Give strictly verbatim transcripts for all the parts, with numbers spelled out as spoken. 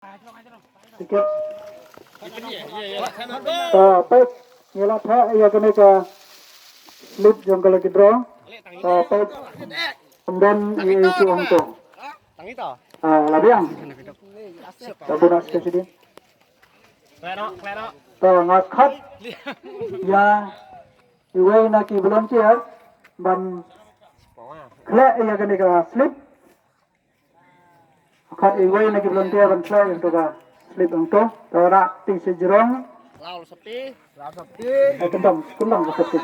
Tiket. To, peit, ngi la theh ïa kane ka slip jong ka lucky draw. To, peit, ym don i ei shuh hangto. Ah, la biang. To, bonus ka shidien. To, nga khot ïa iwei na ki volunteer ban khleh ïa kane ka slip. Khot iwei na ki volunteer ban khleh ïa kane ka slip hangto. To, rah ti sha jrong. Law safety. Law safety. Eh, kyndong, kyndong ka safety.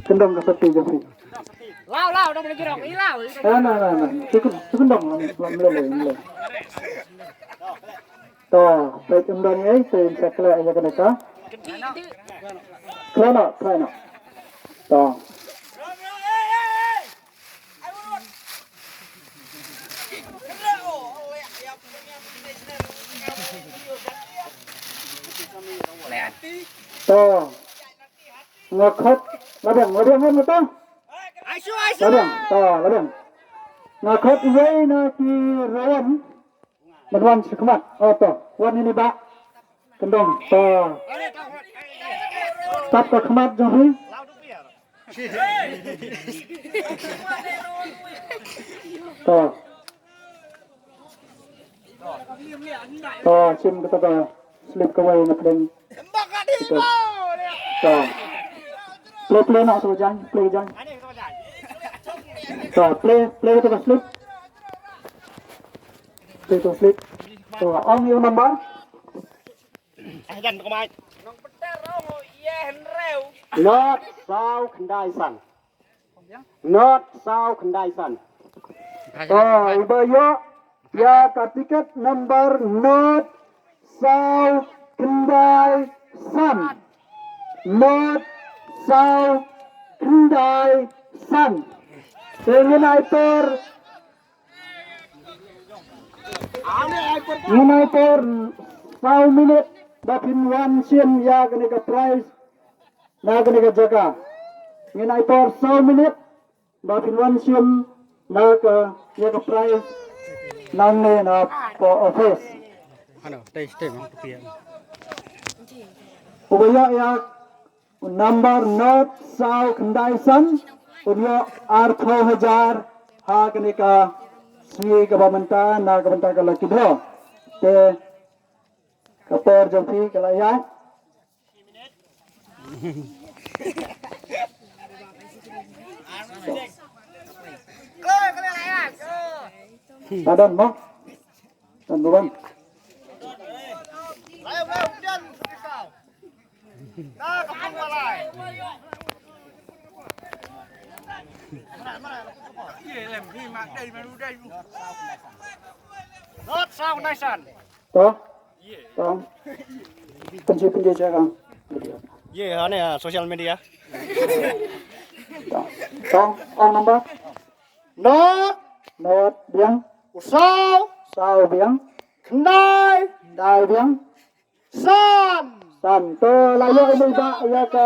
Kyndong ka safety jong phi. Law, law, dong jrong, i law. Eh, na, na, na. Shu kyndong, lam, lam, lam, lam, lam. To, peit ym don ei, to yn sa khleh ïa kane ka. Khleh noh, khleh noh. To. To. Nga khot. La biang, la biang, la biang. La biang. To, la biang. Nga khot iwei na ki rawan. Ban wan sha khmat. Oh, to. Wan ïa ini, bah. Kyndong. To. Tap ka khmat jong phi. To. To, shim kata ka slip kawei na pdeng. To. Play, play noh, to jan, play jan. To, play, play kata ka slip. Play to slip. To, ong ïa u number. Ah, jan ko mai. Not saw khyndai san. Not saw khyndai san. To, iba ïoh ïa ka tiket number not saw khyndai san. Not saw khyndai san. Te ngin ai por Ngin ai por saw minit ba phin wan shim ïa kane ka prize na kane ka jaka. Ngin ai por saw minit ba phin wan shim na ka, ïa ka prize nangne na post office. Hano, tei, tei, mang tu pia. Uba ïoh ïa u number not saw khyndai san, un ïoh arphew hajar ha kane ka sngi kaba mynta na ka bynta ka lucky draw. Te ka por jong phi ka la ïaid. Ba don mo? Don buban. Not saw khyndai san. To? To? Pynji, pynji, check ang. Ye, ane, ah, social media. To? To? Ong number? Not. Not, biang. Saw. Saw, biang. Khyndai. Khyndai, biang. San. San. To, la ïoh ïa i bah ïa ka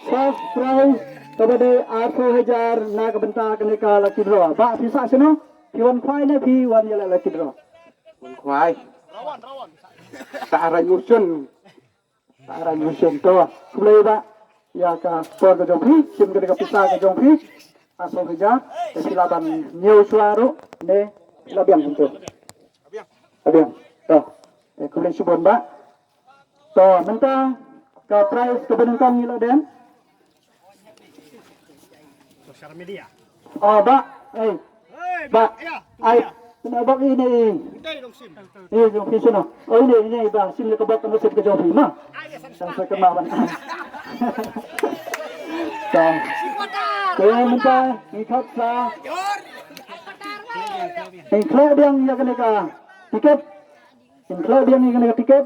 first prize kaba dei arphew hajar na ka bynta kane ka lucky draw. Bah, phi sah shano? Phi wan khwai ne phi wan ïaleh lucky draw? Wan khwai. Sah rang u shun. Sah rang u shun. To, khublei bah ïa ka por ka jong phi, shim kane ka pisa ka jong phi. Arphew hajar. Te phi lah ban ñiew shuwa ruh ne phi lah biang kumto? Lah biang. To. Te khublei shibun bah. To, mynta ka prize kaba nyngkong ngi la don. Social media. Oh, bah, eh. Bah, ai, kena bah ini. Ini dong sim. Ini dong sim sana. Oh, ini, ini, bah, sim ka bah ka nasib ka jong phi ma. Sa sa kena bah. To. To, mynta ngi khot sa. Ngi khleh biang ïa kane ka tiket. Ngi khleh biang ïa kane ka tiket.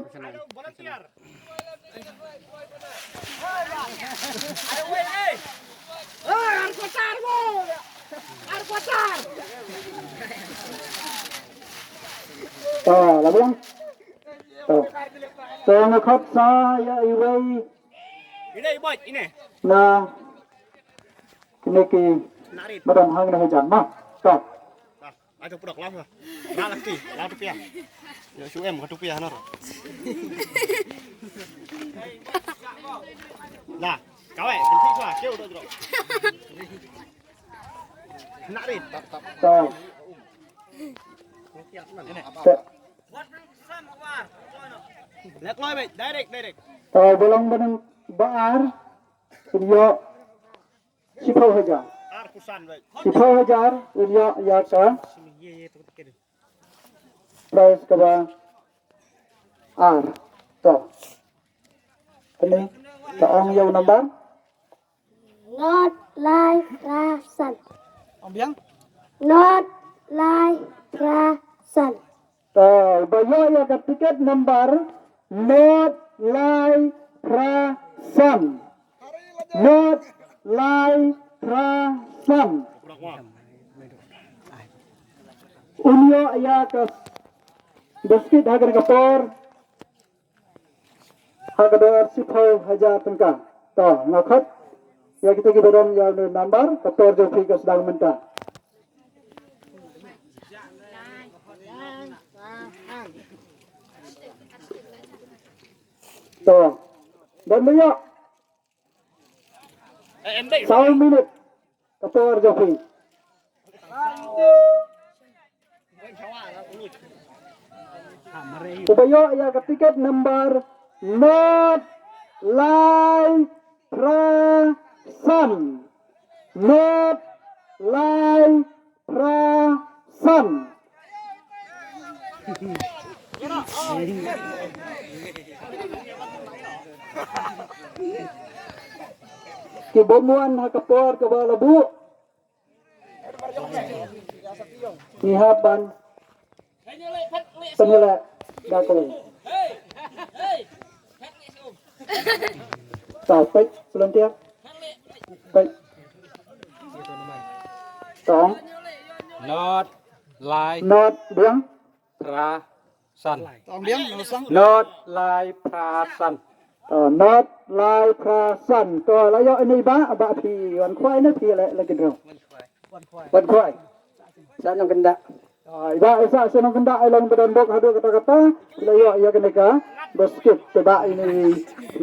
To, la biang. To. To, nga khot sa ïa iwei. Ine, i bot, ine. Na. Kine ki. Narit. Madam hang na hajan ma. To. Ato pudok lang. Lang ti, lang tu pia. Yo su em ka tu pia nor. Lah, kawai, kenti sua, keu dok jero. Nak rit. Tap. Tap. Lek loi, direct, direct. Tap, bolong beneng ba ar. Yo. Shiphew hajar. Shiphew hajar, un ïoh ïa ka prize kaba ar. To. Kane, ka ong ïa u number. Not lai phra san. Ong biang? Not lai phra san. To, ba ïoh ïa ka tiket number not lai phra san. Not lai phra san. Un ïoh ïa ka basket ha kane ka por. Ha ka dor shiphew hajar tyngka. To, nga khot ïa kita kiba don ïa une number, ka por jong phi ka sdang mynta. To, don ba ïoh. Saw minit. Ka por jong phi. Uba ïoh ïa ka tiket number not lai phra san. Not lai phra san. Ki bym wan ha ka por kaba la buh. Ngi hap ban pynleh da kawei. To, peit, volunteer. Peit. Tong. Not lai. Not biang. Phra san. Tong biang, not sang. Not lai phra san. To, not lai phra san. To, la ïoh ine ba, ba phi wan khwai ne phi leh lucky draw. Wan khwai. Sa nongkynda. Ah, iba isa sa nongkynda, i long ba don bok haduh katta katta. La ïoh ïa kane ka basket te ba ine.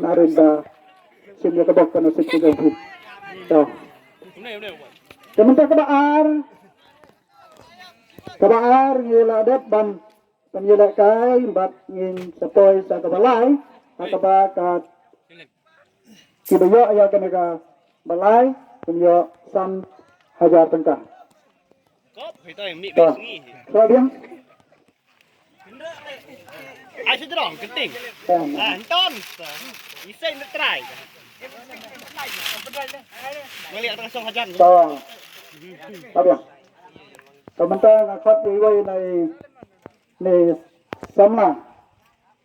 Narin ba sim ïa ka bok ka nasib ka jong phi. To. Te mynta kaba ar. Kaba ar ngi la dep ban pynïalehkai bad ngin sa poi sa kaba lai, ha kaba ka kiba ïoh ïa kane kaba lai kin ïoh san hajar tyngka. To, sa biang. Ai, sa jrong, kynting. Ah, Anton. Isai na try. Mali ka tang song hajar. To. Sa biang. Ka mynta nga khot iwei na i Ni samla.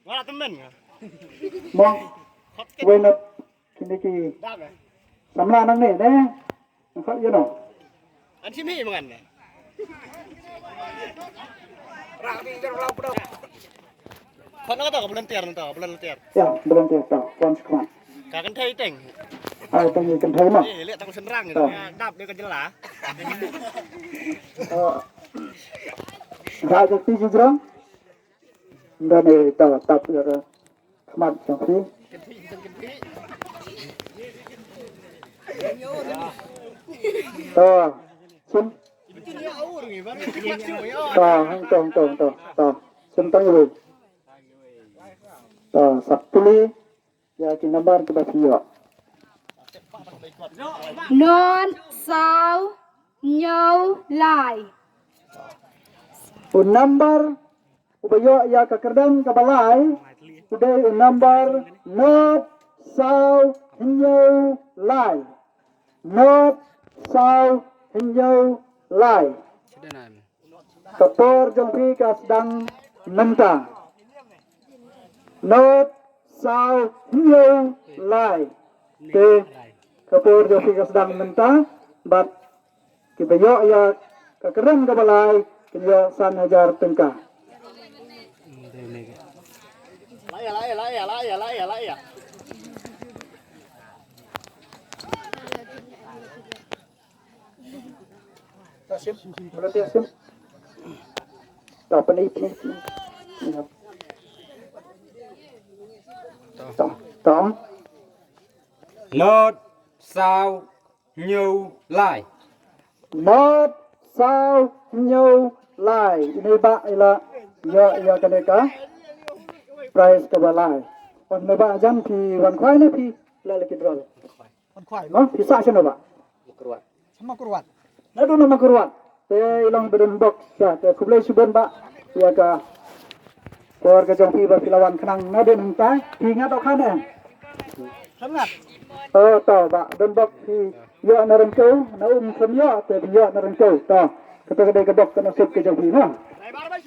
Wala temen nga. Mo. Wei na kini ki. Dam eh. Samla nang ni ne. Nang khot ïa no. An simi mangan ne. Khot na ka to ka volunteer na to ka volunteer. Ya, volunteer to. Kuan sekuan. Ka kynthei teng. Ai teng kynthei mo. Eh, lihat tang senrang gitu. Dap dia ka jela. Oh. Raja ti jrong. Nda ne ta tap ïa ka khmat jong phi. Ta. Sim. Ta, hang tong, tong, tong, ta. Sim tang yu. Ta, sap puli. Ïa ki nambar kiba phi ïoh. Not saw hynñiew lai. U nambar uba ïoh ïa ka kyrdan kaba lai u dei u nambar not saw hynñiew lai. Not saw hynñiew lai. Ka por jong phi ka sdang mynta. Not saw hynñiew lai. Te ka por jong phi ka sdang mynta. Bad kiba ïoh ïa ka kyrdan kaba lai kin ïoh san hajar tyngka. Laya, laya, laya, laya, laya, laya. Tasim, berarti Tasim. To, pyni, pyni, pyni. To, to. Not saw hynñiew lai. Not saw hynñiew lai. Ine i bah i la ïoh ïa kane ka prize kaba lai. Wan, ne bah, jan phi wan khwai ne phi leh lucky draw? Wan khwai. Mo, phi sah shano bah? Makurwat. Makurwat. Naduh na Makurwat. Te i long ba don bok sha, te khublei shibun bah ïa ka por ka jong phi ba phi la wan khnang naduh nangta. Phi ngat o kha ne? Khlem ngat. Oh, to bah, don bok phi ïoh na ryngkew, na um khlem ïoh, te phi ïoh na ryngkew. To, kata ka dei ka bok ka nasib ka jong phi, mo.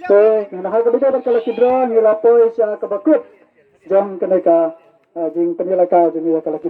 Te ngi la hap ka dei bad ka lucky draw, ngi la poi sha kaba kut jong kane ka, ah, jingpynïalehkai jong ngi ïa ka lucky draw.